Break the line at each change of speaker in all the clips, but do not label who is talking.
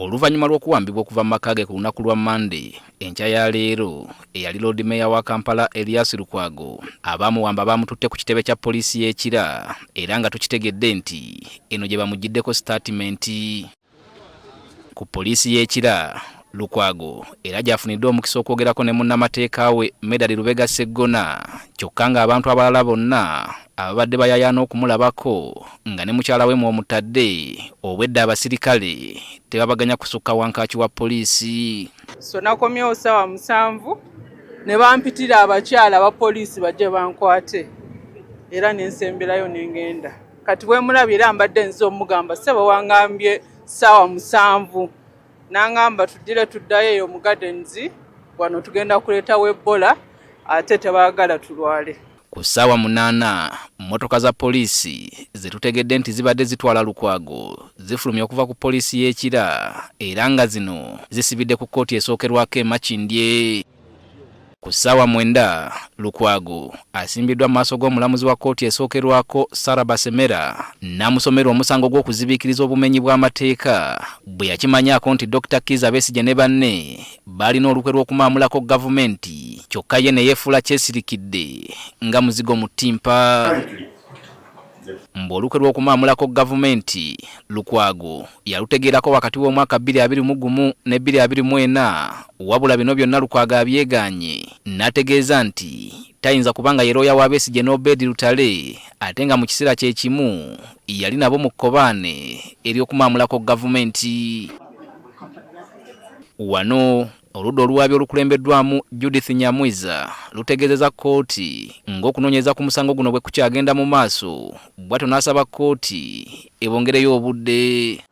Oluvannyuma lw'okuwambibwa okuva mu maka ge ku lunaku lwa Mmande enkya ya leero, eyali Loodi Meeya wa Kampala Erias Lukwago abaamuwamba baamututte ku kitebe kya poliisi y'e Kira era nga tukitegedde nti eno gye bamuggiddeko sitaatimenti. Ku poliisi y'e Kira, Lukwago era gy'afunidde omukisa okwogerako ne munnamateeka we Medard Lubega Sseggona kyokka ng'abantu abalala bonna ababadde bayayaana okumulabako nga ne mukyala we mw'omutadde obwedda abasirikale tebabaganya kusukka wankaaki wa poliisi.
So nakomyewo ssaawa 7 ne bampitira abakyala aba poliisi bajje bankwate era ne nsemberayo ne ngenda. Kati bwe mulabye era mbadde nze omugamba ssebo wangambye ssaawa 7 n'angamba tuddire tuddayo eyo mu gardens wano tugenda kuleetawo Ebola ate tebaagala tulwale.
Ku ssaawa 8 mmotoka za poliisi ze tutegedde nti zibadde zitwala Lukwago zifulumye okuva ku poliisi y'e Kira era nga zino zisibidde ku kkooti esookerwako e Makindye. Ku ssaawa 9 Lukwago asimbiddwa mu maaso g'omulamuzi wa kkooti esookerwako Sarah Basemera n'amusomera omusango gw'okuzibiikiriza obumenyi bw'amateeka bwe yakimanyaako nti Dokita Kiiza Besigye ne banne baalina olukwe lw'okumaamulako gavumenti kyokka ye ne yeefuula kyesirikidde nga muzigo mu ttimpa. Mbu olukwe lw'okumaamulako gavumenti Lukwago yalutegeerako wakati w'omwaka 2021 ne 2024 wabula bino byonna Lukwago abyegaanye n'ategeeza nti tayinza kuba nga ye looya wa Besigye ne Obed Lutale ate nga mu kiseera kye kimu yali nabo mu kkobaane ery'okumaamulako gavumenti. Wano oludda oluwaabi olukulembeddwamu Judith Nyamwiza lutegeezezza kkooti ng'okunoonyereza ku musango guno bwe kukyagenda mu maaso bw'atyo n'asaba kkooti ebongereyo obudde.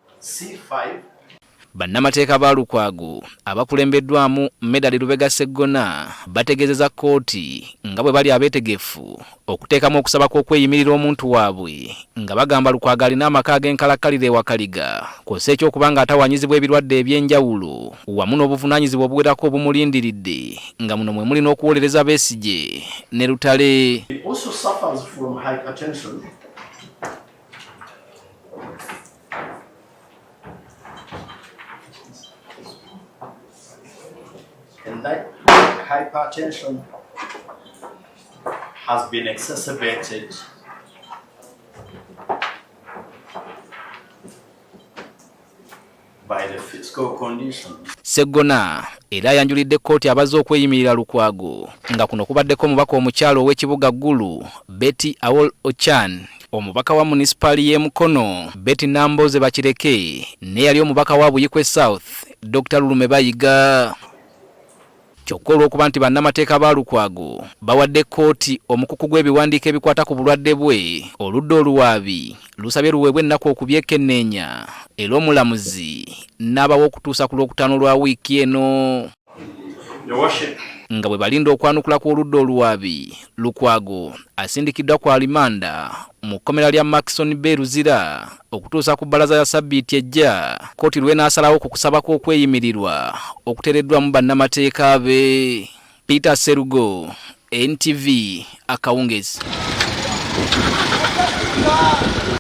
Bannamateeka ba Lukwago abakulembeddwamu Medard Lubega Sseggona bategeezezza kkooti nga bwe bali abeetegefu okuteekamu okusaba kw'okweyimirira omuntu waabwe nga bagamba Lukwago alina amaka ag'enkalakkalira e Wakaliga kw'ossa eky'okuba ng'atawaanyizibwa ebirwadde eby'enjawulo wamu n'obuvunaanyizibwa obuwerako obumulindiridde nga muno mwe muli n'okuwolereza Besigye ne Lutale.
He also suffers from hypertension. And that hypertension has been exacerbated by the physical condition.
Sseggona era ayanjulidde kkooti abazze okweyimirira Lukwago nga kuno kubaddeko omubaka omukyala ow'ekibuga Gulu Betty Aol Ochan, omubaka wa munisipaali y'e Mukono Betty Nambooze Bakireke n'eyali omubaka wa Buikwe South Dokita Lulume Bayiga. Kyokka olw'okuba nti bannamateeka ba Lukwago bawadde kkooti omukuku gw'ebiwandiiko ebikwata ku bulwadde bwe, oludda oluwaabi lusabye luweebwe ennaku okubyekenneenya era omulamuzi n'abawa okutuusa ku Lwokutaano lwa wiiki eno. Nga bwe balinda okwanukula kw'oludda oluwaabi, Lukwago asindikiddwa ku alimanda mu kkomera lya Murchison Bay Luzira okutuusa ku bbalaza ya ssabbiiti ejja kkooti lw'enaasalawo ku kusaba kw'okweyimirirwa okuteereddwamu bannamateeka be. Peter Serugo, NTV, akawungezi.